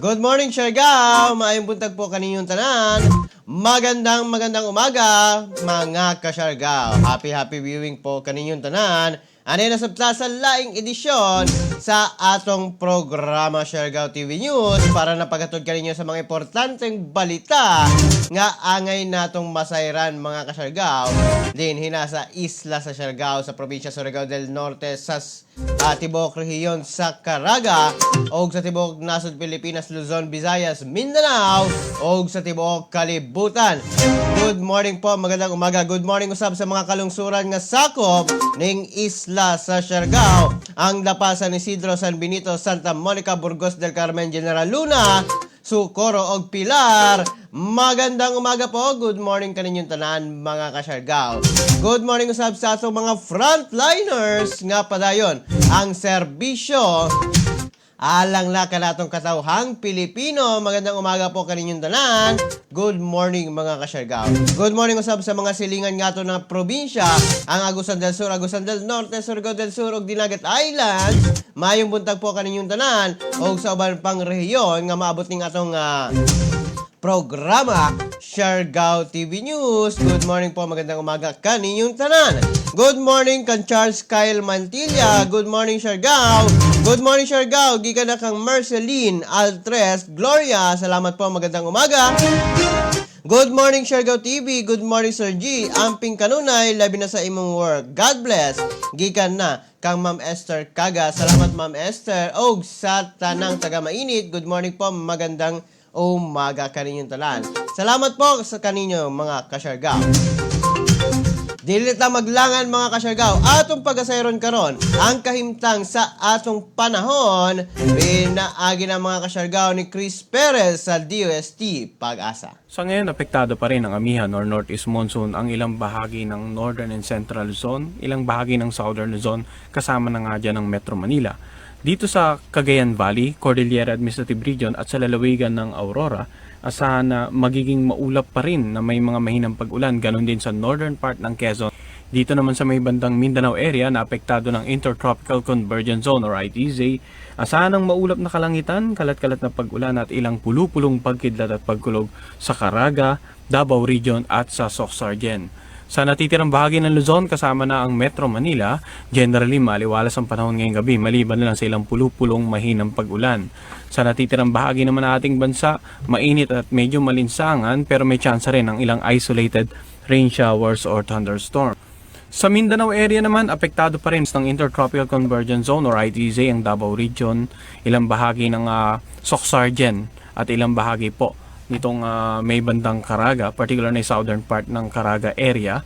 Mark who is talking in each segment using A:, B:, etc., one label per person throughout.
A: Good morning, Siargao! Maayong buntag po kaninyong tanan. Magandang magandang umaga, mga ka-Siargao. Happy happy viewing po kaninyong tanan. Ano na sa laing edisyon sa atong programa Siargao TV News para napagatod kaninyo sa mga importanteng balita nga angay natong masayran, mga ka-Siargao, dinhi na sa isla sa Siargao, sa probinsya Surigao del Norte, sa tibuok rehiyon sa Caraga og sa tibuok nasod Pilipinas, Luzon, Visayas, Mindanao og sa tibuok kalibutan. Good morning po, magandang umaga. Good morning usab sa mga kalungsuran nga sakop ning isla sa Siargao. Ang Dapa, San Isidro, San Benito, Santa Monica, Burgos del Carmen, General Luna, Socorro og Pilar. Magandang umaga po. Good morning kaninyong tanan, mga kasyargao. Good morning usab sa atong mga frontliners nga padayon ang serbisyo alang na kanatong katawhang Pilipino. Magandang umaga po kaninyong tanan. Good morning, mga kasyargao. Good morning usab sa mga silingan nga to na probinsya, ang Agusan del Sur, Agusan del Norte, Surigao del Sur ug Dinagat Islands. Maayong buntag po kaninyong tanan ug sa uban pang rehiyon nga maabot ning atong programa Siargao TV News. Good morning po, magandang umaga kaninyong tanan. Good morning kan Charles Kyle Mantilla. Good morning, Siargao. Good morning, Siargao. Gikan na kang Marceline Altres Gloria. Salamat po, magandang umaga. Good morning, Siargao TV. Good morning, Sir G. Amping kanunay, labi na sa imong work. God bless. Gikan na kang Ma'am Esther Kaga. Salamat, Ma'am Esther. Og sa tanang taga Mainit, good morning po. Magandang umaga kaninyong tanan. Salamat po sa kaninyo, mga kasyargao. Dili ta maglangan, mga kasyargao. Atong pagasayron karon ang kahimtang sa atong panahon pinaagi ng mga kasyargao ni Chris Perez sa DOST Pag-asa.
B: Sa ngayon, apektado pa rin ang amihan or northeast monsoon ang ilang bahagi ng northern and central Luzon, ilang bahagi ng southern Luzon, kasama na nga dyan ang Metro Manila. Dito sa Cagayan Valley, Cordillera Administrative Region at sa lalawigan ng Aurora, asahan na magiging maulap pa rin na may mga mahinang pag-ulan, ganun din sa northern part ng Quezon. Dito naman sa may bandang Mindanao area na apektado ng Intertropical Convergence Zone or ITZ, asahan ang maulap na kalangitan, kalat-kalat na pag-ulan at ilang pulupulong pagkidlat at pagkulog sa Caraga, Davao Region at sa Soccsksargen. Sa natitirang bahagi ng Luzon, kasama na ang Metro Manila, generally maliwalas ang panahon ngayong gabi maliban na lang sa ilang pulupulong mahinang pag-ulan. Sa natitirang bahagi naman ng ating bansa, mainit at medyo malinsangan pero may chance rin ng ilang isolated rain showers or thunderstorm. Sa Mindanao area naman, apektado pa rin ng Intertropical Convergence Zone or ITZ ang Davao Region, ilang bahagi ng Soccsksargen at ilang bahagi po nitong may bandang Caraga, particular na yung southern part ng Caraga area.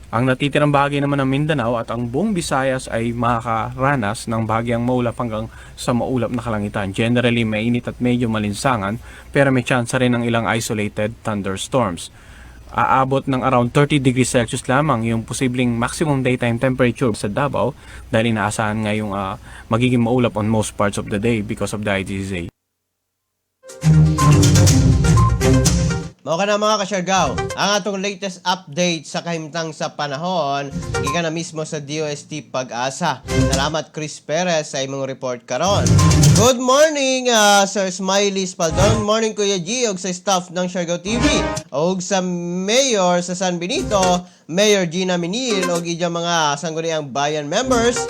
B: Ang natitirang bahagi naman ng Mindanao at ang buong Visayas ay makakaranas ng bahagyang maulap hanggang sa maulap na kalangitan. Generally, mainit at medyo malinsangan pero may chance rin ng ilang isolated thunderstorms. Aabot ng around 30 degrees Celsius lamang yung posibleng maximum daytime temperature sa Davao dahil inaasahan ngayong magiging maulap on most parts of the day because of the ITZ.
A: Mao kana, mga kasyargao, ang atong latest update sa kahimtang sa panahon gikan na mismo sa DOST Pag-asa. Salamat, Chris Perez, sa imong report karon. Good morning, Sir Smiley Spaldon. Morning, Kuya G, og sa staff ng Siargao TV og sa Mayor sa San Benito, Mayor Gina Minil, og iyang mga Sangguniang Bayan members.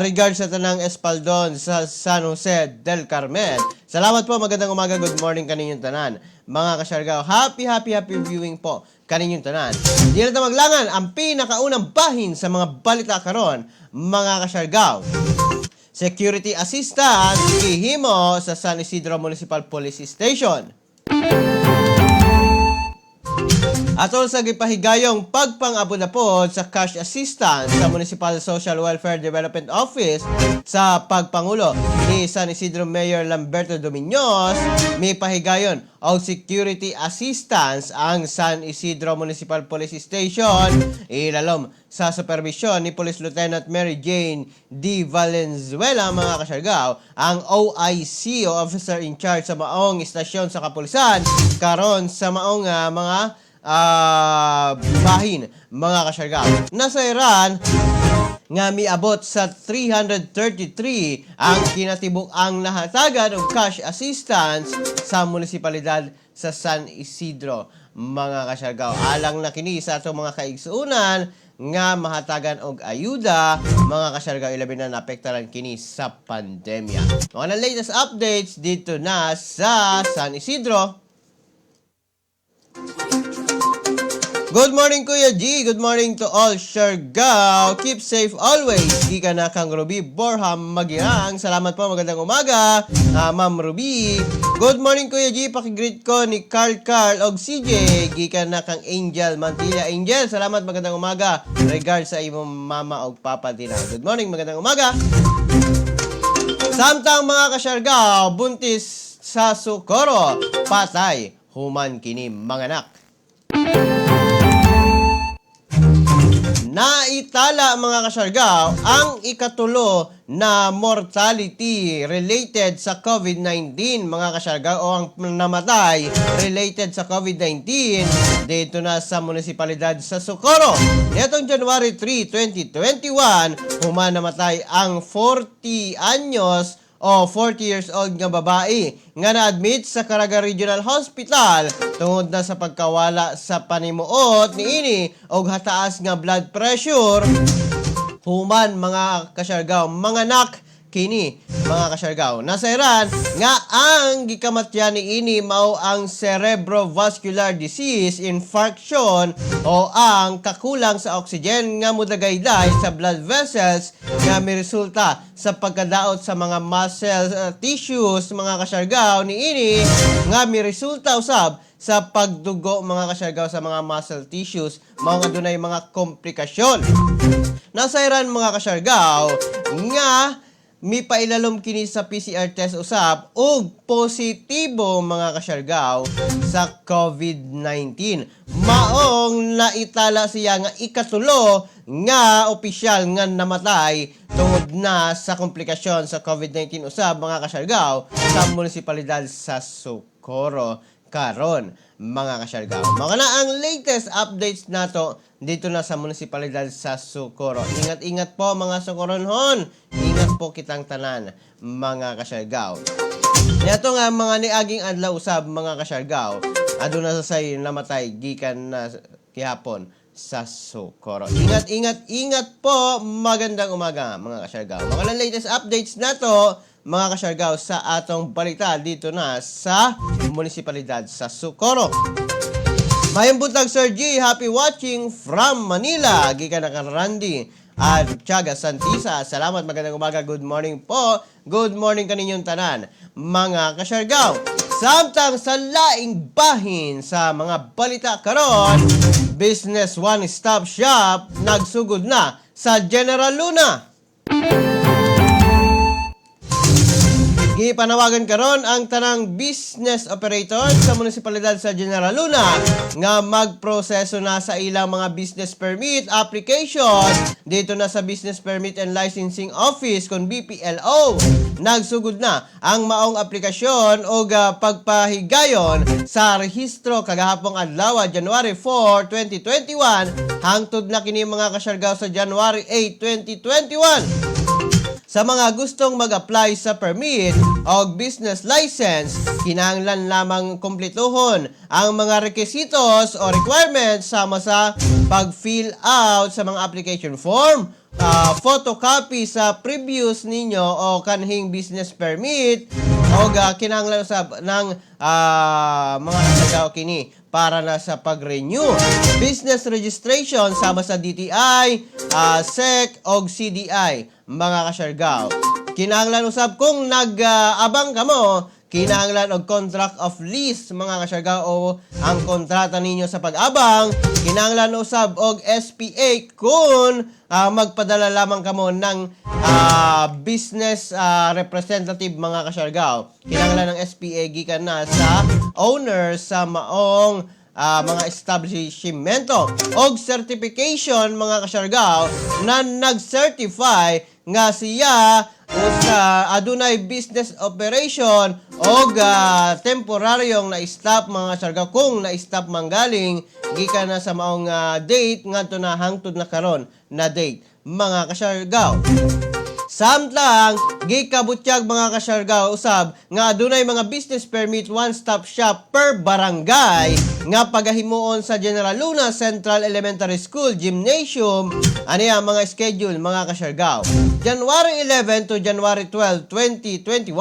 A: Regards sa tanang Espaldon sa San Jose del Carmen. Salamat po, magandang umaga, good morning kaninyong tanan. Mga kasyargao, happy, happy, happy viewing po kaninyong tanan. Di na ta maglangan, ang pinakaunang bahin sa mga balita karon, mga kasyargao. Security assistant gihimo sa San Isidro Municipal Police Station. Atol sa gipahigayong pagpangabot-abot sa cash assistance sa Municipal Social Welfare Development Office sa pagpangulo ni San Isidro Mayor Lamberto Domiños, may pahigayon og security assistance ang San Isidro Municipal Police Station ilalom sa supervision ni Police Lieutenant Mary Jane D. Valenzuela, mga kasyargao, ang OIC o Officer in Charge sa maong istasyon sa kapulisan karon sa maong mga bahin, mga kasyargao. Nasa Iran, nga miabot sa 333 ang kinatibuk-ang nahatagan og cash assistance sa munisipalidad sa San Isidro, mga kasyargaw. Alang na kini sa atong mga kaigsuonan nga mahatagan og ayuda, mga kasyargaw, ilabi na naapektaran kini sa pandemya. Mga latest updates dito na sa San Isidro. Good morning, Kuya G. Good morning to all Siargao. Keep safe always. Gikan na kang Ruby Borham Magirang. Salamat po. Magandang umaga, Ma'am Ruby. Good morning, Kuya G. Pakigreet ko ni Carl Carl og CJ. Gikan na kang Angel Mantilla. Angel, salamat. Magandang umaga. Regards sa imong mama og papa dina. Good morning. Magandang umaga. Samtang, mga kasyargao, buntis sa Socorro, patay, human kini manganak. Naitala, mga kasyargaw, ang ikatulo na mortality related sa COVID-19, mga kasyargaw, o ang namatay related sa COVID-19 dito na sa munisipalidad sa Socorro. Nitong January 3, 2021, human namatay ang 40 anyos o 40 years old nga babae nga na-admit sa Caraga Regional Hospital tungod na sa pagkawala sa panimuot niini og hataas nga blood pressure human, mga kasyargaw, manganak kini, mga kasyargaw. Nasayran nga ang gikamatyan ni ini mao ang cerebrovascular disease infarction o ang kakulang sa oxygen nga mudagayday sa blood vessels nga miresulta sa pagkadaot sa mga muscle tissues, mga kasyargaw, ni ini nga miresulta usab sa pagdugo, mga kasyargaw, sa mga muscle tissues, mao nga dunay mga komplikasyon. Nasayran, mga kasyargaw, nga mipailalom kini sa PCR test usab ug positibo, mga kasyargaw, sa COVID-19. Maong naitala siya nga ikatulo nga opisyal nga namatay tungod na sa komplikasyon sa COVID-19 usab, mga kasyargaw, sa munisipalidad sa Socorro karon, mga kasyargaw. Mao na ang latest updates nato dito na sa munisipalidad sa Socorro. Ingat-ingat po, mga Socorronhon. Ingat po kitang tanan, mga kasyargaw. Niadto nga mga niaging adlaw usab, mga kasyargaw, aduna sa say namatay gikan na gihapon sa Socorro. Ingat, ingat, ingat po. Magandang umaga, mga kasyargaw. Mga latest updates nato, mga kasyargaw, sa atong balita dito na sa munisipalidad sa Socorro. Maayong buntag, Sir G. Happy watching from Manila. Gikan na kang Randy at Tiaga Santisa. Salamat. Magandang umaga. Good morning po. Good morning kaninyong tanan, mga kasyargaw. Samtang sa laing bahin sa mga balita karon, Business One Stop Shop nagsugod na sa General Luna. Gipanawagan karon ang tanang business operator sa munisipalidad sa General Luna nga magproseso na sa ilang mga business permit application dito na sa Business Permit and Licensing Office kon BPLO. Nagsugod na ang maong aplikasyon o pagpahigayon sa rehistro kagahapong adlaw, January 4, 2021, hangtod na kini, mga kasyargaw, sa January 8, 2021. Sa mga gustong mag-apply sa permit o business license, kinahanglan lamang kumpletuhon ang mga requisitos o requirements sama sa pag-fill out sa mga application form, photocopy sa previous ninyo o kanhing business permit, o kinahanglan usab ng mga kasagaw kini para na sa pag-renew. Business registration sama sa DTI, SEC o CDI, mga kasyargaw. Kinahanglan usab kung nag-abang kamo, kinahanglan og contract of lease, mga kasyargaw, o ang kontrata ninyo sa pag-abang. Kinahanglan usab og SPA kung magpadala lamang kamo ng business representative, mga kasyargaw. Kinahanglan ng SPA gikan na sa owner sa maong mga establishmento og certification, mga kasyargaw, na nag-certify nga siya usa adunay business operation og temporaryong na-stop, mga kasyargaw, kung na-stop manggaling gikan na sa maong date ngadto na hangtod na karon na date. mga kasyargaw. Samtang gikabutyag, mga kasyargaw, usab nga adunay mga business permit one-stop shop per barangay nga pagahimuon sa General Luna Central Elementary School Gymnasium. Ani ang mga schedule, mga kasyargaw. January 11 to January 12, 2021,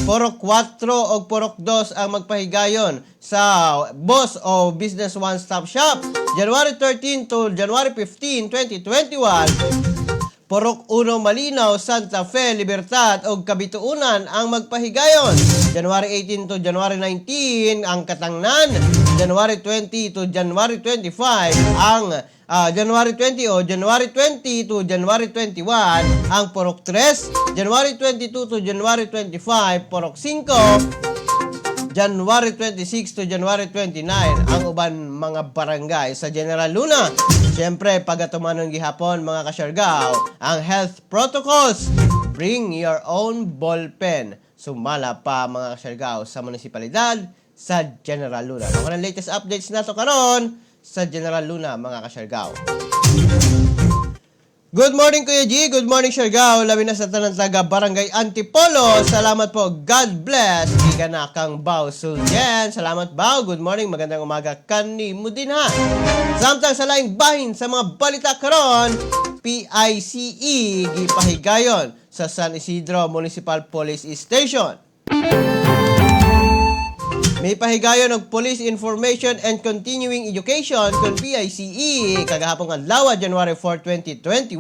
A: Purok 4 og Purok 2 ang magpahigayon sa BOS o Business One Stop Shop. January 13 to January 15, 2021, Purok 1 Malinaw, Santa Fe, Libertad ug Kabituunan ang magpahigayon. January 18 to January 19 ang Katangnan. January 20 to January 25 ang January 20 o January 20 to January 21 ang Purok 3. January 22 to January 25, Purok 5. January 26 to January 29 ang uban mga barangay sa General Luna. Siyempre, pagatumanon gihapon, mga kasyargaw, ang health protocols. Bring your own ballpen. Sumala pa, mga kasyargaw, sa munisipalidad sa General Luna. Mga ng latest updates nato karon sa General Luna, mga kasyargaw. Good morning, Kuya G. Good morning, Siargao. Labi na sa tanan taga Barangay Antipolo. Salamat po. God bless. Gikan na kang Bao Sulgen. Salamat, Bao. Good morning. Magandang umaga kanimo din ha. Samtang sa laing bahin sa mga balita karon, PICE gipahigayon sa San Isidro Municipal Police Station. May pahigayon og Police Information and Continuing Education kon PICE kagahapon adlaw, January 4, 2021,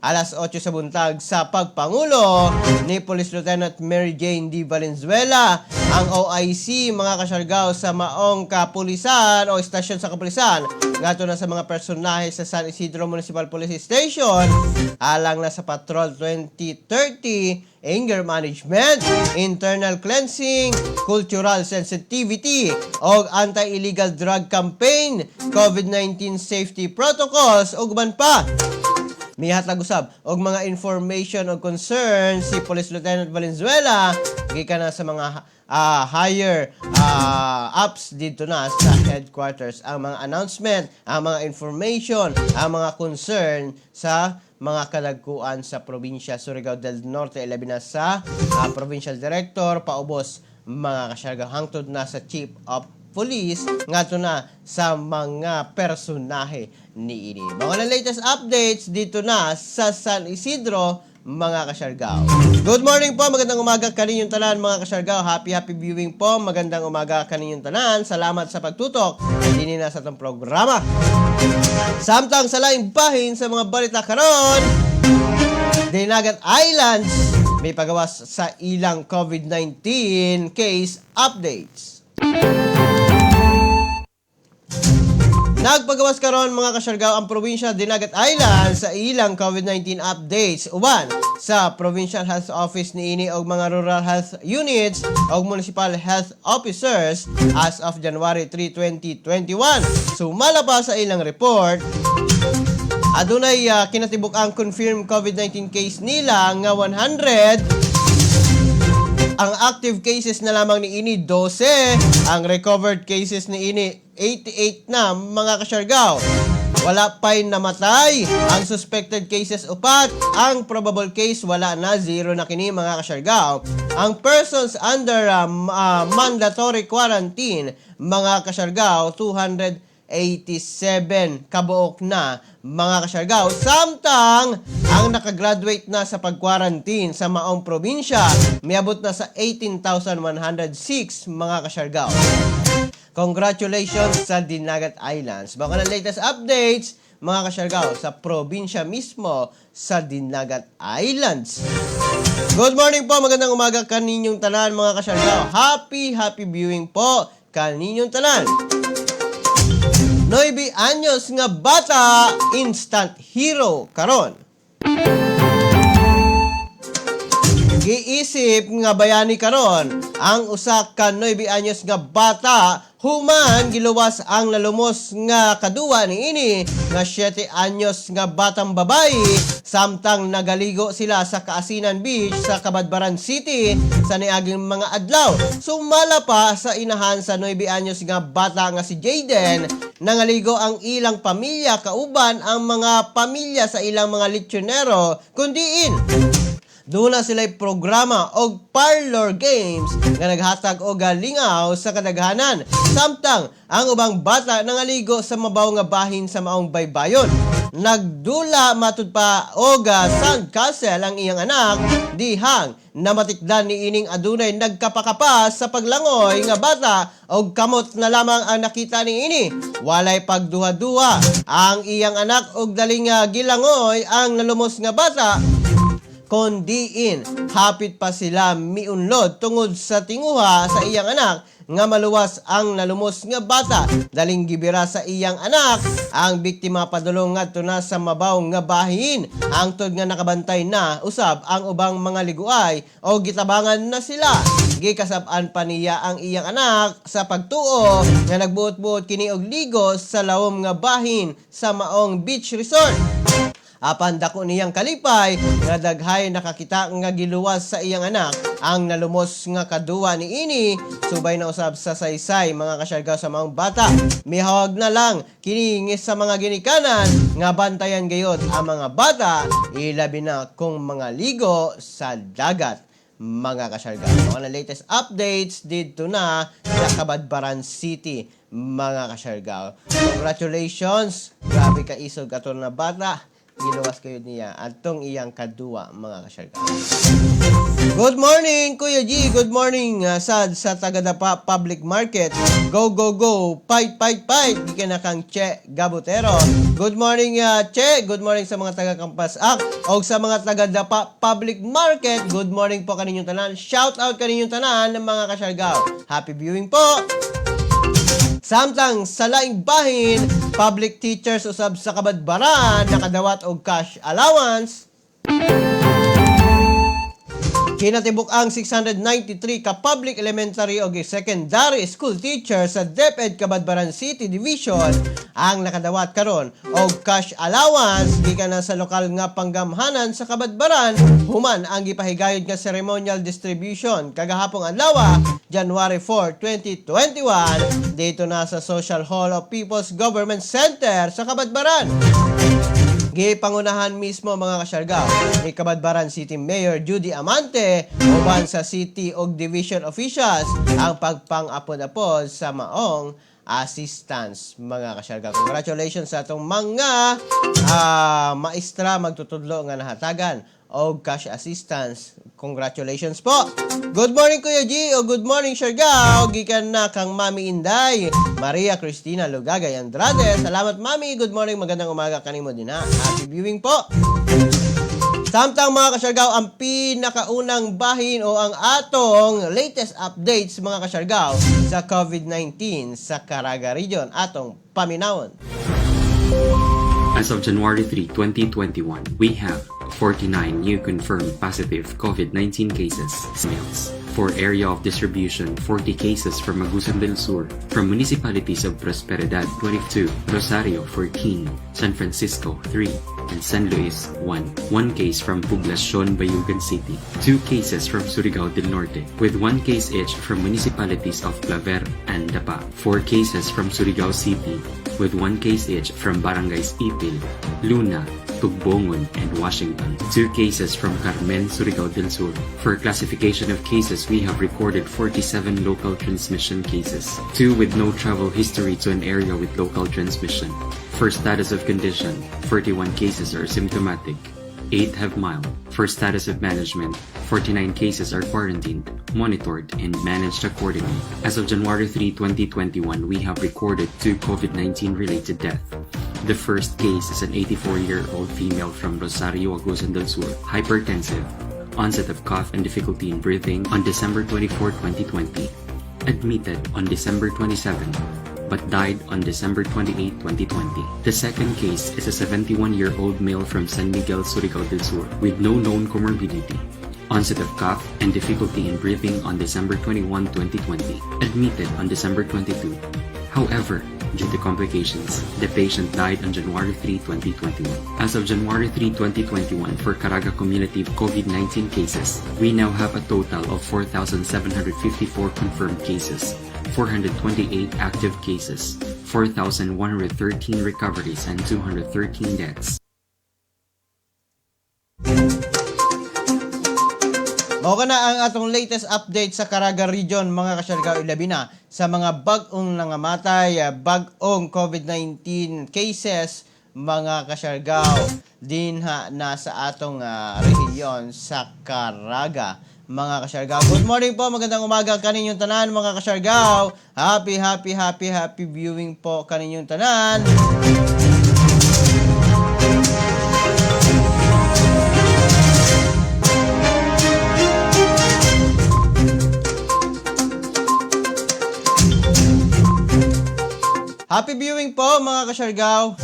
A: alas 8 sa buntag sa pagpangulo ni Police Lieutenant Mary Jane D. Valenzuela. Ang OIC, mga kasyargaw, sa maong kapulisan o istasyon sa kapulisan ngadto na sa mga personahe sa San Isidro Municipal Police Station alang na sa Patrol 2030, anger management, internal cleansing, cultural sensitivity, og anti-illegal drug campaign, COVID-19 safety protocols, ug uban pa. Mihatag usab og mga information og concern si Police Lieutenant Valenzuela gikan na sa mga higher ups dito na sa headquarters ang mga announcement, ang mga information, ang mga concern sa mga kalagkuan sa probinsya Surigao del Norte, ilabi na sa provincial director paubos, mga kasyargaw, hangtod na sa chief of police ngadto na sa mga personahe niini. Mga latest updates dito na sa San Isidro, mga kasyargaw. Good morning po, magandang umaga kaninyong tanan, mga kasyargaw. Happy happy viewing po, magandang umaga kaninyong tanan. Salamat sa pagtutok dinhi na sa atong programa. Samtang sa laing bahin sa mga balita karon, Dinagat Islands may pagawas sa ilang COVID-19 case updates. Nagpagawas karon, mga kasyargaw, ang probinsya Dinagat Island sa ilang COVID-19 updates uban sa Provincial Health Office niini og mga rural health units og municipal health officers as of January 3, 2021. Sumala pa sa ilang report, adunay kinatibuk ang confirmed COVID-19 case nila nga 100. Ang active cases na lamang ni ini 12, ang recovered cases ni ini 88 na, mga kasyargaw. Wala pa'y namatay. Ang suspected cases upat. Ang probable case wala na, zero na kini, mga kasyargaw. Ang persons under mandatory quarantine, mga kasyargaw, 287 kabuok na, mga kasyargaw. Samtang ang nakagraduate na sa pag-quarantine sa maong probinsya, miabot na sa 18,106, mga kasyargaw. Congratulations sa Dinagat Islands. Baka ng latest updates, mga kasyargaw, sa probinsya mismo sa Dinagat Islands. Good morning po, magandang umaga kaninyong tanan, mga kasyargaw. Happy, happy viewing po kaninyong tanan. 9 anyos nga bata, instant hero karon. Giisip nga bayani karon ang usa ka 9 anyos nga bata human giluwas ang nalumos nga kaduwa niini nga 7 anyos nga batang babayi samtang nagaligo sila sa Kaasinan Beach sa Cabadbaran City sa niaging mga adlaw. Sumala pa sa inahan sa 9 anyos nga bata nga si Jaden, Nangaligo ang ilang pamilya kauban ang mga pamilya sa ilang mga lechonero, kundiin duna sila'y programa og parlor games nga naghatag og lingaw sa kadaghanan. Samtang ang ubang bata nangaligo sa mabaw nga bahin sa maong baybayon. Nagdula matud pa og sandcastle ang iyang anak dihang namatikdan ni ining adunay nagkapakapa sa paglangoy nga bata og kamot na lamang ang nakita ni ini. Walay pagduha-duha ang iyang anak og daling gilangoy ang nalumos nga bata, kondiin hapit pa sila miunlod tungod sa tinguha sa iyang anak nga maluwas ang nalumos nga bata. Daling gibira sa iyang anak ang biktima padulong ngadto na sa mabaw nga bahin, hangtod nga nakabantay na usab ang ubang mga liguay o gitabangan na sila. Gikasab-an pa niya ang iyang anak sa pagtuo nga nagbuot-buot kini og ligo sa lawom nga bahin sa maong beach resort. Apan dako niyang kalipay nga daghay nakakita nga giluwas sa iyang anak ang nalumos nga kaduwa ni ini. Subay na usab sa saysay, mga kasyargaw, sa mga bata. Mihawag na lang kini sa mga ginikanan nga bantayan gayod ang mga bata, ilabi na kung mga ligo sa dagat, mga kasyargaw. Mga na latest updates dito na sa Cabadbaran City, mga kasyargaw. Congratulations! Grabe ka isog ato na bata. Giluwas kayo niya atong iyang kaduwa, mga kasyargaw. Good morning, Kuya G. Good morning, sad sa Tagadapa Public Market. Go, go, go. Fight, fight, fight. Gikan na kang Che Gabutero. Good morning, Che. Good morning sa mga taga Kampas Ak. O sa mga taga Dapa Public Market. Good morning po kaninyong tanan. Shout out kaninyong tanan ng mga kasyargaw. Happy viewing po. Samtang sa laing bahin, public teachers usab sa Cabadbaran nakadawat og cash allowance. Kinatibuk ang 693 ka public elementary o secondary school teacher sa DepEd Cabadbaran City Division ang nakadawat karon og cash allowance gikan na sa lokal nga panggamhanan sa Cabadbaran human ang gipahigayod nga ceremonial distribution kagahapong adlaw, January 4, 2021, dito na sa Social Hall of People's Government Center sa Cabadbaran. Gipangunahan mismo, mga kasyargaw, ni Cabadbaran City Mayor Judy Amante uban sa city ug division officials ang pagpang-apod-apod sa maong assistance, mga kasyargaw. Congratulations sa atong mga maestra magtutudlo nga nahatagan og cash assistance. Congratulations po. Good morning, Kuya G, o good morning, Siargao. Gikan na kang Mami Inday, Maria Cristina Lugagay Andrade. Salamat, Mami. Good morning, magandang umaga kanimo din ha. Happy viewing po. Samtang, mga kasyargaw, ang pinakaunang bahin o ang atong latest updates, mga kasyargaw, sa COVID-19 sa Caraga Region, atong paminawon.
C: As of January 3, 2021, we have 49 new confirmed positive COVID-19 cases. Males. For area of distribution, 40 cases from Agusan del Sur, from municipalities of Prosperidad 22, Rosario 14, San Francisco 3, and San Luis 1. 1 case from Poblacion, Bayugan City, 2 cases from Surigao del Norte, with 1 case each from municipalities of Claver and Dapa, 4 cases from Surigao City, with 1 case each from barangays Ipil, Luna, Tugbongon, and Washington. 2 cases from Carmen, Surigao del Sur. For classification of cases, we have recorded 47 local transmission cases, 2 with no travel history to an area with local transmission. For status of condition, 41 cases are symptomatic, 8 have mild. For status of management, 49 cases are quarantined, monitored, and managed accordingly. As of January 3, 2021, we have recorded 2 COVID-19 related deaths. The first case is an 84-year-old female from Rosario, Agusan del Sur, hypertensive, onset of cough and difficulty in breathing on December 24, 2020. Admitted on December 27, but died on December 28, 2020. The second case is a 71-year-old male from San Miguel, Surigao del Sur, with no known comorbidity. Onset of cough and difficulty in breathing on December 21, 2020. Admitted on December 22. However, due to complications, the patient died on January 3, 2021. As of January 3, 2021, for Caraga cumulative COVID-19 cases, we now have a total of 4,754 confirmed cases, 428 active cases, 4,113 recoveries, and 213 deaths.
A: Mao kana ang atong latest update sa Caraga Region, mga kasyargao, ilabi na sa mga bag-ong nangamatay, bag-ong COVID-19 cases, mga kasyargao, dinha na sa atong rehiyon sa Caraga, mga kasyargao. Good morning po, magandang umaga kaninyong tanan, mga kasyargao. Happy, happy, happy, happy viewing po kaninyong tanan. Happy viewing po, mga kasyargao.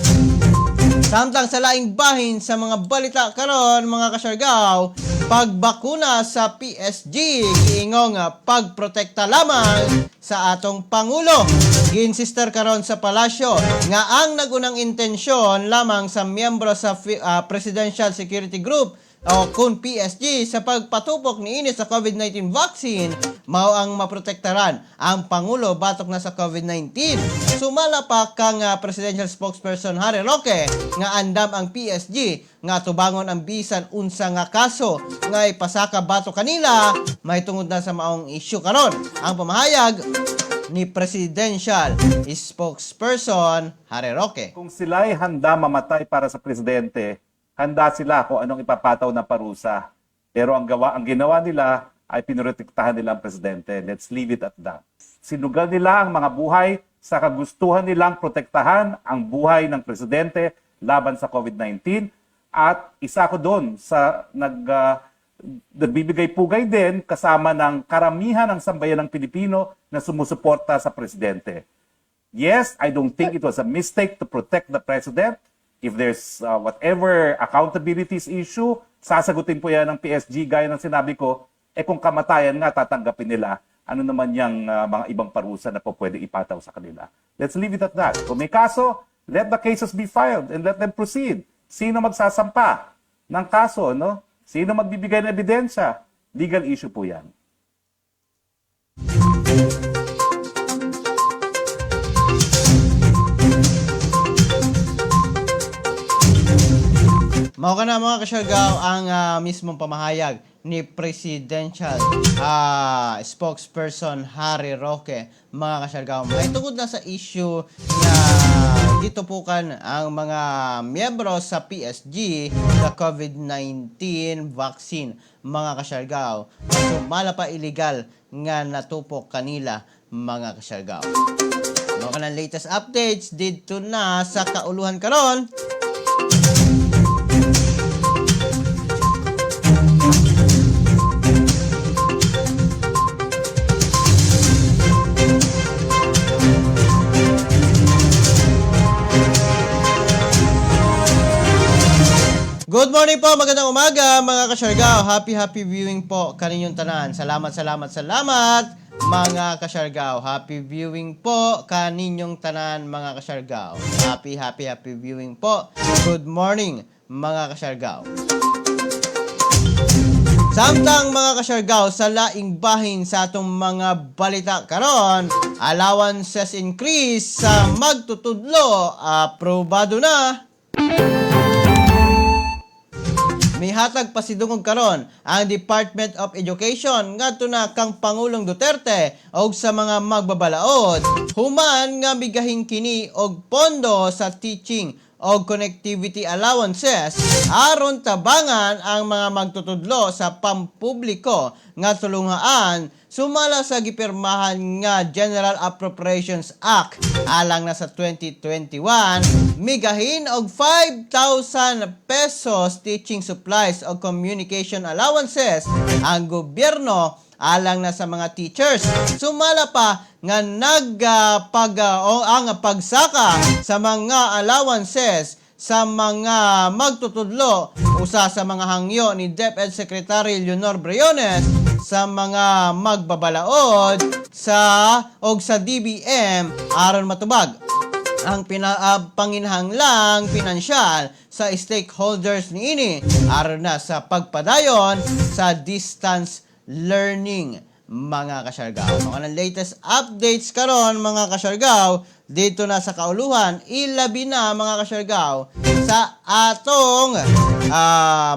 A: Samtang sa laing bahin sa mga balita karon, mga kasyargao, pagbakuna sa PSG giingong pagprotekta lamang sa atong pangulo. Giinsister karon sa palasyo nga ang nagunang intensyon lamang sa miyembro sa Presidential Security Group o kung PSG sa pagpatupok niini sa COVID-19 vaccine mao ang maprotektaran ang pangulo batok na sa COVID-19. Sumala pa kang presidential spokesperson Harry Roque nga andam ang PSG nga tubangon ang bisan unsa nga kaso nga ipasaka batok kanila mahitungod na sa maong issue karon. Ang pamahayag ni presidential spokesperson Harry Roque.
D: Kung sila'y handa mamatay para sa presidente, handa sila kung anong ipapataw na parusa. Pero ang ginawa nila ay pinrotektahan nila ang presidente. Let's leave it at that. Sinugal nila ang mga buhay sa kagustuhan nilang protektahan ang buhay ng presidente laban sa COVID-19. At isa ko doon sa nagbibigay pugay din kasama ng karamihan ng sambayanang Pilipino na sumusuporta sa presidente. Yes, I don't think it was a mistake to protect the president. If there's whatever accountabilities issue, sasagutin po yan ng PSG gaya ng sinabi ko. Eh kung kamatayan nga tatanggapin nila, ano naman yung mga ibang parusa na po pwede ipataw sa kanila? Let's leave it at that. Kung may kaso, let the cases be filed and let them proceed. Sino magsasampa ng kaso, no? Sino magbibigay ng ebidensya? Legal issue po yan.
A: Mao kana, mga kasyargao, ang mismong pamahayag ni presidential spokesperson Harry Roque, mga kasyargao. May tungod na sa issue na gitupukan ang mga miyembro sa PSG sa COVID-19 vaccine, mga kasyargao. Sumala pa illegal nga natupok kanila, mga kasyargao. Mao kana latest updates didto na sa kauluhan karon. Good morning po, magandang umaga, mga kasyargao. Happy happy viewing po kaninyong tanan. Salamat, salamat, salamat, mga kasyargao. Happy viewing po kaninyong tanan, mga kasyargao. Happy happy happy viewing po. Good morning, mga kasyargao. Samtang, mga kasyargao, sa laing bahin sa atong mga balita karon, allowances increase sa magtutudlo aprobado na. Mihatag pasidungog karon ang Department of Education ngadto na kang Pangulong Duterte og sa mga magbabalaod human nga migahin kini og pondo sa teaching og connectivity allowances aron tabangan ang mga magtutudlo sa pampubliko nga tulunghaan sumala sa gipirmahan nga General Appropriations Act alang na sa 2021. Migahin og ₱5,000 teaching supplies o communication allowances ang gobyerno alang na sa mga teachers. Sumala pa nga nagpag o ang pagsaka sa mga allowances sa mga magtutudlo usa sa mga hangyo ni DepEd Secretary Leonor Briones sa mga magbabalaod sa og sa DBM aron matubag ang panginahanglang pinansyal sa stakeholders niini aron na sa pagpadayon sa distance learning, mga kasyargaw. Mga ng latest updates karon, mga kasyargaw, dito na sa kauluhan, ilabi na, mga kasyargaw, sa atong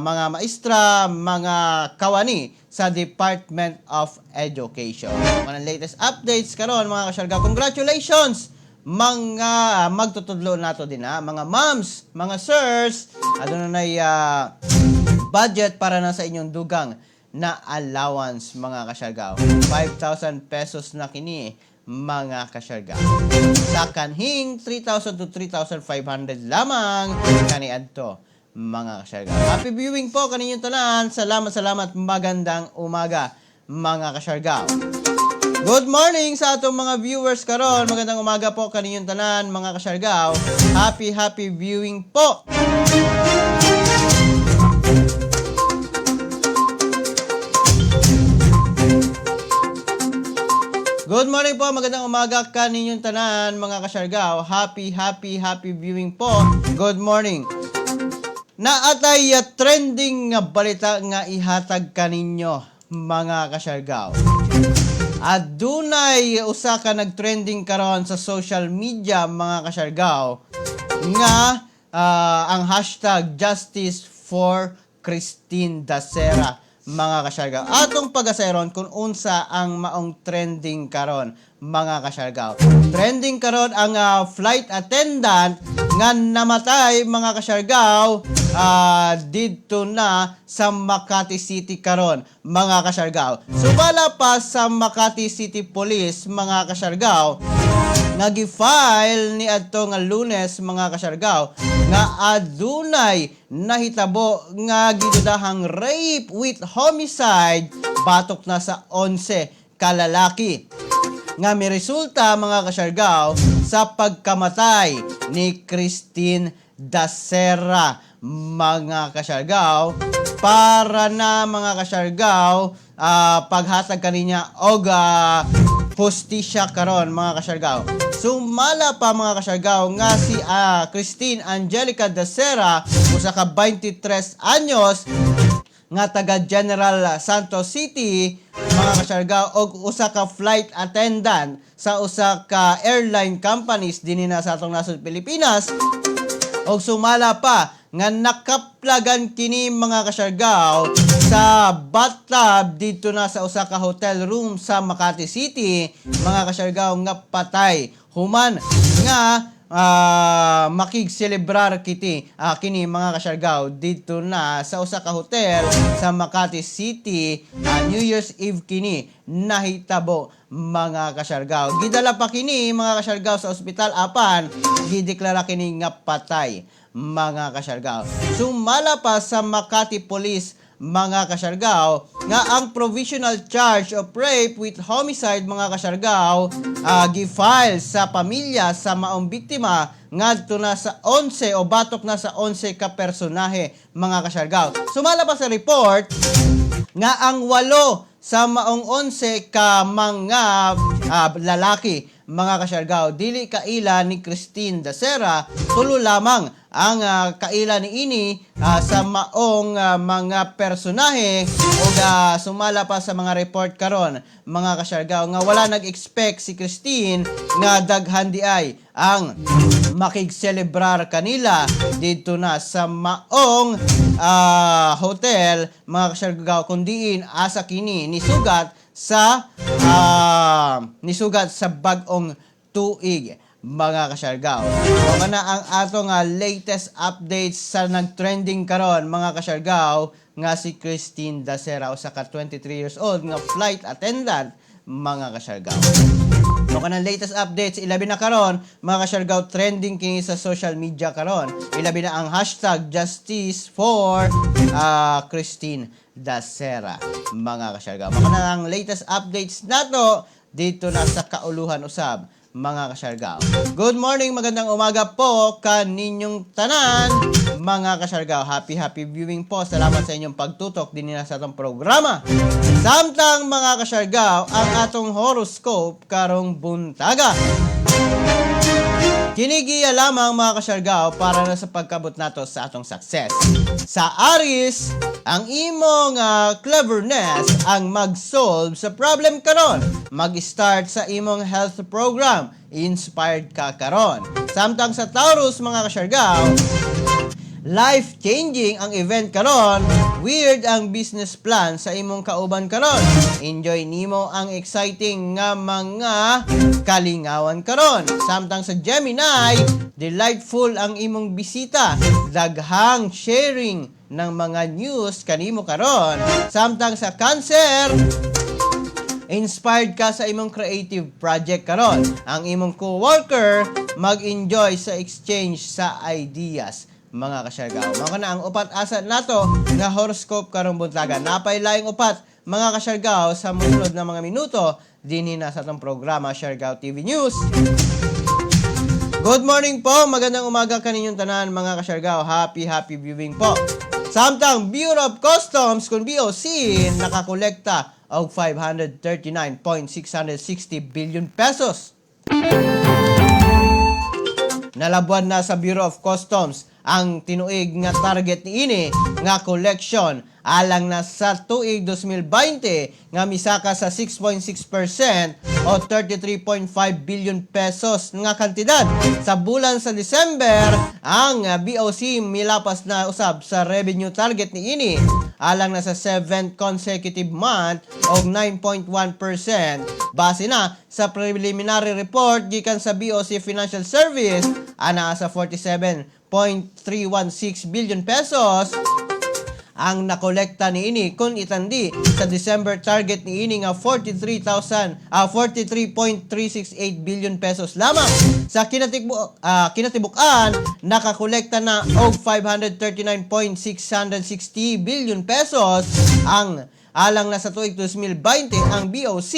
A: mga maestra, mga kawani sa Department of Education. Mga ng latest updates karon, mga kasyargaw. Congratulations, mga magtutudlo nato din ha, mga moms, mga sirs, aduna na budget para na sa inyong dugang na allowance, mga kasyargaw. 5,000 pesos na kini, mga kasyargaw. Sa kanhing 3,000 to 3,500 lamang kaniadto, mga kasyargaw. Happy viewing po kaninyong tanan. Salamat, salamat. Magandang umaga, mga kasyargaw. Good morning sa atong mga viewers karon. Magandang umaga po kaninyong tanan, mga kasyargaw. Happy, happy viewing po. Good morning po, magandang umaga kaninyong tanan, mga kasyargaw. Happy, happy, happy viewing po. Good morning. Naatay trending nga balita nga ihatag kaninyo, mga kasyargaw. At dunay usa ka nagtrending karon sa social media, mga kasyargaw, nga ang #JusticeForChristineDacera, mga kasyargaw. Atong pagasayron kung unsa ang maong trending karon, mga kasyargaw. Trending karon ang flight attendant nga namatay, mga kasyargaw, didto na sa Makati City karon, mga kasyargaw. Subala pa sa Makati City Police, mga kasyargaw, nga gi-file ni adto nga Lunes, mga kasyargaw, nga adunay nahitabo nga gidudahang rape with homicide batok na sa 11 kalalaki nga miresulta, mga kasyargaw, sa pagkamatay ni Christine Dacera, mga kasyargaw, para na, mga kasyargaw, paghatag kaninya og hustisya karon, mga kasyargaw. Sumala pa, mga kasyargaw, nga si Christine Angelica Dacera, usa ka 23 anyos nga taga General Santos City, mga kasyargaw, og usa ka flight attendant sa usa ka airline companies dinhi na sa atong nasod Pilipinas, og sumala pa nga nakaplagan kini, mga kasyargaw, sa bathtub dito na sa usa ka hotel room sa Makati City, mga kasyargaw, nga patay human nga makigselebrar kini, mga kasyargaw, dito na sa usa ka hotel sa Makati City. New Year's Eve kini nahitabo, mga kasyargaw. Gidala pa kini, mga kasyargaw, sa ospital apan gideklara kini nga patay, mga kasyargaw. Sumala pa sa Makati Police, mga kasyargaw, nga ang provisional charge of rape with homicide, mga kasyargaw, gi-file sa pamilya sa maong biktima ngadto na sa 11 o batok na sa 11 ka personahe, mga kasyargaw. Sumala pa sa report nga ang 8 sa maong 11 ka mga lalaki, mga kasyargaw, dili kaila ni Christine Dacera, 3 lamang ang kaila ni ini sa maong mga personahe. Ug sumala pa sa mga report karon, mga kasyargaw, nga wala nag-expect si Christine nga daghan di ay ang makigselebrar kanila dito na sa maong hotel, mga kasyargaw, kundiin asa kini nisugat sa bag-ong tuig, mga kasyargaw. O na ang atong latest updates sa nagtrending karon, mga kasyargaw, nga si Christine Dacera, usa ka 23 years old nga flight attendant, mga kasyargaw. So kanang latest updates, ilabi na karon, mga kasyargaw, trending kini sa social media karon. Ilabi na ang #JusticeForChristineDacera, mga kasyargaw. Mao na ang latest updates nato dito na sa kauluhan usab, mga kasyargaw. Good morning, magandang umaga po kaninyong tanan, mga kasyargaw. Happy, happy viewing po. Salamat sa inyong pagtutok din na sa atong programa. Samtang, mga kasyargaw, ang atong horoscope karong buntaga. Kini giya lamang, mga kasyargao, para na sa pagkabot nato sa atong success. Sa Aries, ang imong cleverness ang mag-solve sa problem karon. Mag-start sa imong health program. Inspired ka karon. Samtang sa Taurus, mga kasyargao, life-changing ang event karon, weird ang business plan sa imong kauban karon. Enjoy nimo ang exciting nga mga kalingawan karon. Samtang sa Gemini, delightful ang imong bisita, daghang sharing ng mga news kanimo karon. Samtang sa Cancer, inspired ka sa imong creative project karon. Ang imong co-worker mag-enjoy sa exchange sa ideas, mga kasyargao. Mao na ang upat asa nato nga horoscope karong buntaga. Napay laing upat, mga kasyargao, sa musunod na mga minuto dinhi na sa atong programa Siargao TV News. Good morning po, magandang umaga kaninyong tanan, mga kasyargao. Happy happy viewing po. Samtang Bureau of Customs kung BOC nakakolekta og 539.660 billion pesos. Nalabuan na sa Bureau of Customs ang tinuig nga target niini nga collection alang na sa tuig 2020 nga misaka sa 6.6% o 33.5 billion pesos nga kantidad. Sa bulan sa December, ang BOC milapas na usab sa revenue target niini alang na sa 7th consecutive month og 9.1% base na sa preliminary report gikan sa BOC Financial Service. Ana sa 47.316 billion pesos ang nakolekta niini kung itandi sa December target niini nga 43,000 43.368 billion pesos lamang. Sa kinatibuk-an, nakakolekta na og 539.660 billion pesos ang alang na sa tuig 2020 ang BOC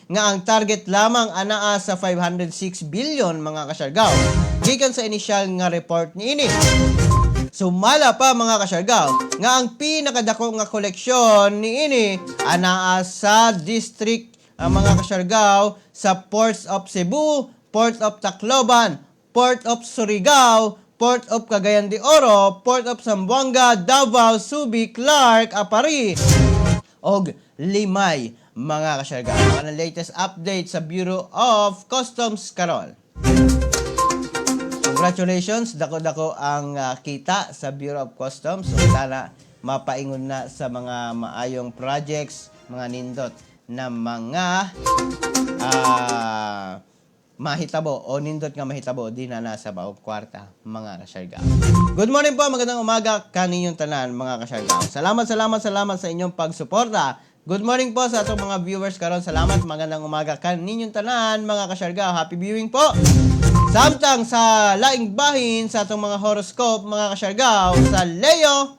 A: nga ang target lamang anaa sa 506 billion, mga kasyargaw, gikan sa inisyal nga report niini. Sumala pa, mga kasyargaw, nga ang pinakadako nga koleksyon niini anaa sa district ang mga kasyargaw sa Ports of Cebu, Port of Tacloban, Port of Surigao, Port of Cagayan de Oro, Port of Zamboanga, Davao, Subic, Clark, Aparri, og Limay, mga kasyargaw. Ang latest update sa Bureau of Customs karon. Congratulations, dako-dako ang kita sa Bureau of Customs. So, sana mapaingon na sa mga maayong projects, mga nindot na mga mahitabo o nindot nga mahitabo di na nasa baog kwarta, mga kasyargao. Good morning po, magandang umaga kaninyong tanan, mga kasyargao. Salamat, salamat, salamat sa inyong pagsuporta. Good morning po sa atong mga viewers karon. Salamat, magandang umaga kaninyong tanan, mga kasyargao. Happy viewing po. Samtang sa laing bahin sa atong mga horoscope, mga kasyargao, sa Leo,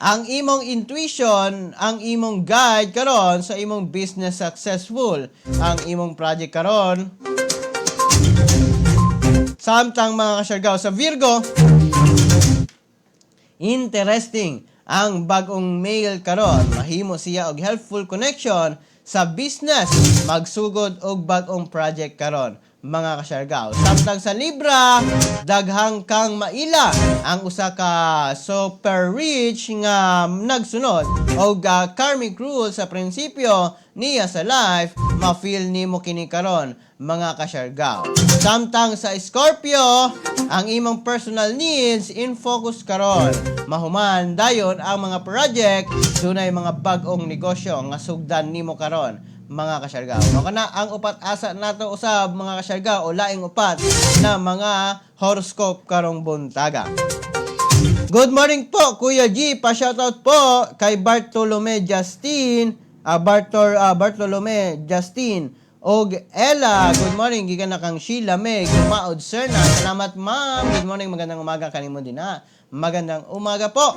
A: ang imong intuition, ang imong guide karon sa imong business, successful ang imong project karon. Samtang, mga kasyargao, sa Virgo, interesting ang bagong mail karon. Mahimo siya og helpful connection sa business, magsugod og bagong project karon, mga kasyargao. Samtang sa Libra, daghang kang maila ang usa ka super rich nga nagsunod og karmic rule sa prinsipyo niya sa life, ma-feel nimo kini karon, mga kasyargao. Samtang sa Scorpio, ang imong personal needs in focus karon. Mahuman dayon ang mga project, dunay mga bag-ong negosyo nga sugdan nimo karon, mga kasyargao. Mao kana ang upat asa nato usab, mga kasyargao, o laing upat na mga horoscope karong buntaga. Good morning po, Kuya G. Pa-shoutout po kay Bartolome Justin, Bartolome Justin og Ella. Good morning, gikan na kang Sheila May. Gumaod sir na. Salamat, ma'am. Good morning, magandang umaga kanimo din ha. Magandang umaga po.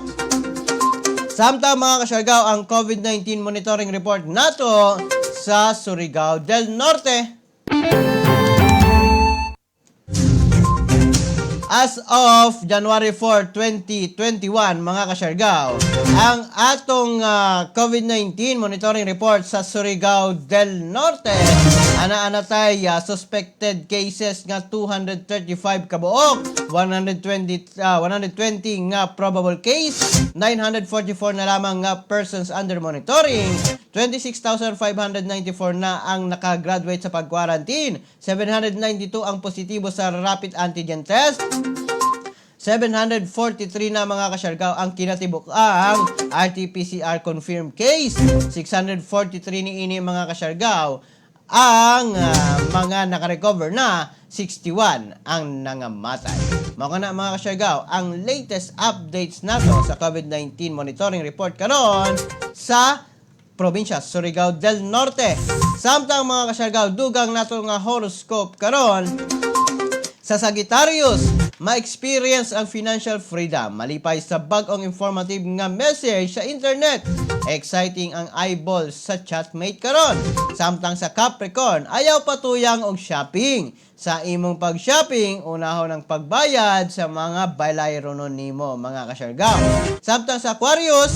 A: Samtang, mga kasyargao, ang COVID-19 monitoring report nato sa Surigao del Norte. As of January 4, 2021, mga kasyargaw, ang atong COVID-19 monitoring report sa Surigao del Norte, ana-ana tay suspected cases nga 235 kabuok, 120 nga probable case, 944 na lamang nga persons under monitoring, 26,594 na ang nakagraduate sa pag-quarantine, 792 ang positibo sa rapid antigen test, 743 na, mga kasyargaw, ang kinatibuk ang RT-PCR confirmed case. 643 ni ini, mga kasyargaw, ang mga nakarecover na, 61 ang nangamatay. Mao na, mga kasyargaw, ang latest updates nato sa COVID-19 monitoring report karon sa probinsya Surigao del Norte. Samtang, mga kasyargaw, dugang nato nga horoscope karon sa Sagittarius, ma-experience ang financial freedom. Malipay sa bag-ong informative nga message sa internet. Exciting ang eyeball sa chatmate karon. Samtang sa Capricorn, ayaw patuyang og shopping. Sa imong pag-shopping, unahon ang pagbayad sa mga balayronon nimo, mga kasyargaw. Samtang sa Aquarius,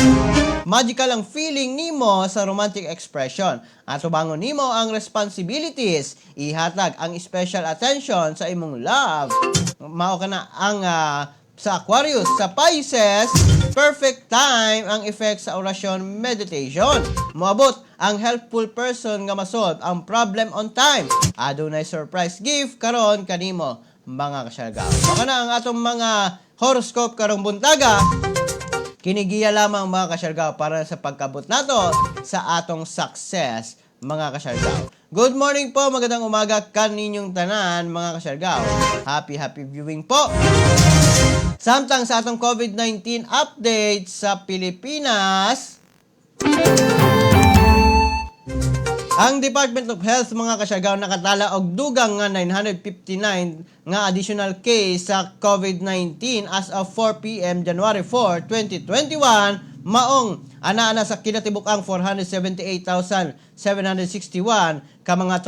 A: magical ang feeling nimo sa romantic expression. Atubangon nimo ang responsibilities. Ihatag ang special attention sa imong love. Mao kana ang sa Aquarius. Sa Pisces, perfect time ang effect sa orasyon meditation. Moabot ang helpful person nga masolve ang problem on time. Adunay surprise gift karon kanimo, mga kasyargaw. Mao na ang atong mga horoscope karong buntaga. Kinigiya lamang, mga kasyargaw, para sa pagkabot nato sa atong success, mga kasyargaw. Good morning po, magandang umaga kaninyong tanan, mga kasyargaw. Happy happy viewing po. Samtang sa atong COVID-19 update sa Pilipinas, ang Department of Health, mga kasyargaw, nakatala og dugang nga 959 nga additional case sa COVID-19 as of 4 p.m. January 4, 2021, maong ana-ana sa kinatibuk-ang 478,761 ka mga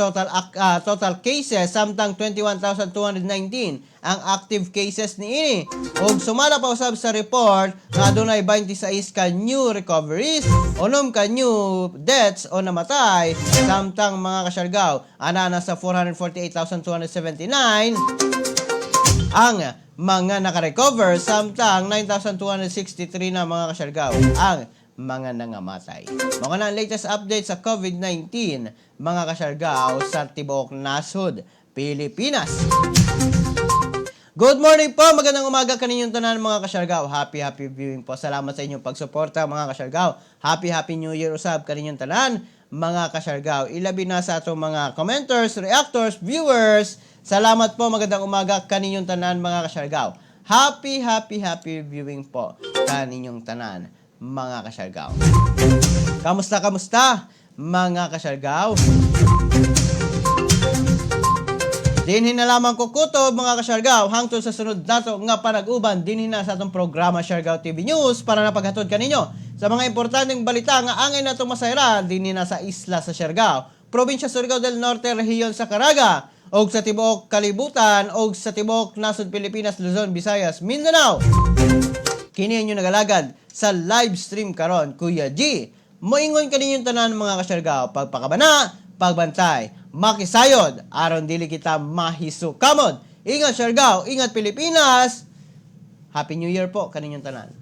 A: total cases, samtang 21,219 ang active cases niini. Ug sumala pa usab sa report nga adunay 26 ka new recoveries, 6 ka new deaths o namatay, samtang, mga kasyargaw, ana-ana sa 448,279 ang mga nakarecover, samtang 9,263 na, mga kasyargaw, ang mga nangamatay. Mao na ang latest update sa COVID-19, mga kasyargaw, sa tibuok nasod Pilipinas. Good morning po, magandang umaga kaninyong tanan, mga kasyargaw. Happy happy viewing po. Salamat sa inyong pagsuporta, mga kasyargaw. Happy happy New Year usab kaninyong tanan, mga kasyargaw. Ilabi na sa atong mga commenters, reactors, viewers. Salamat po, magandang umaga kaninyong tanan, mga kasyargaw. Happy happy happy viewing po kaninyong tanan, mga kasyargaw. Kamusta, kamusta, mga kasyargaw? Dinhi na lamang ko kutob, mga kasyargaw, hangtod sa sunod nato nga panag-uban dinhi na sa atong programa Siargao TV News para napaghatod kaninyo sa mga importanteng balita nga angay natong masayran dinhi na sa isla sa Siargao, probinsya Surigao del Norte, rehiyon sa Caraga, og sa tibuok kalibutan og sa tibuok nasod Pilipinas, Luzon, Visayas, Mindanao. Kini inyo nagalagad sa live stream karon, Kuya G. Moingon kaninyong tanan, mga kasyargaw, pagpakabana, pagbantay, makisayod, aron dili kita mahisukamod. Ingat, Siargao, ingat, Pilipinas. Happy New Year po kaninyong tanan.